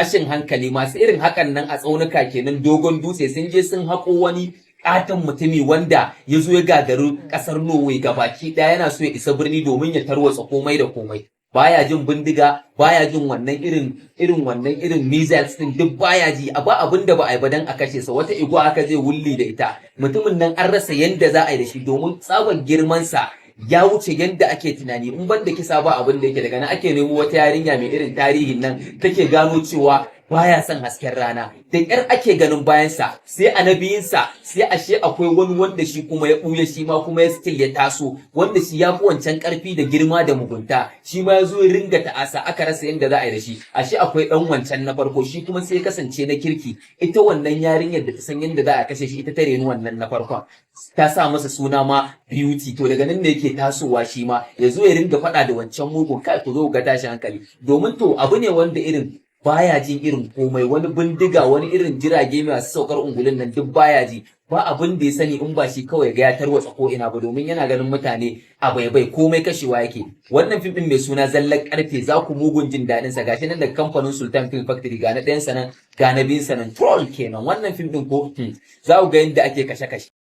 Tashin hankali. Masu irin hakan nan a tsaunuka kenan, dogon dutse, sun je sun haƙo wani katon mutumi wanda ya zo ya gagari ƙasar Norway gabaki ɗaya. Yana so ya isa birni domin ya tarwatsa komai da komai. Baya jin bindiga, baya jin wannan irin wannan irin missiles din, duk baya ji. A ba abin da ba a yi ba dan a kashe sa. Wata igwa aka zai wulli da ita. Mutumin nan an rasa yanda za a yi da shi domin tsaban girman sa ya wuce yanda ake tunani. In ban da kisa ba abin da yake. Daga nan ake nemo wata yarinya mai irin tarihin nan, take gano cewa baya son hasken rana. Da ƙyar ake ganin bayansa, sai a na biyunsa sai ashe akwai wani wanda shi kuma ya ɓuya, shi ma kuma ya still ya taso, wanda shi ya fi wancan ƙarfi da girma da mugunta. Shi ma ya zo ya ringa ta'asa, aka rasa yadda za a yi da shi. Ashe akwai ɗan wancan na farko, shi kuma sai ya kasance na kirki. Ita wannan yarinyar da ta san yadda za a kashe shi, ita ta reni wannan na farkon, ta sa masa suna ma Beauty. To daga nan ne yake tasowa, shi ma ya zo ya ringa faɗa da wancan mugun. Kai, ku zo ga tashi hankali, domin to abu ne wanda irin baya jin irin komai, wani bindiga, wani irin jirage masu saukar ungulun nan, duk baya ji. Ba abin da ya sani in ba shi kawai ga ya tarwatsa ko ina ba, domin yana ganin mutane a baibai, komai kashewa yake. Wannan fim din mai suna Zallar Karfe, za ku mugun jin daɗin sa. Gashi nan daga kamfanin Sultan Film Factory. Ga na ɗayan sanan, ga na biyun sanan. Troll kenan wannan fim din ko za ku ga yadda ake kashe-kashe.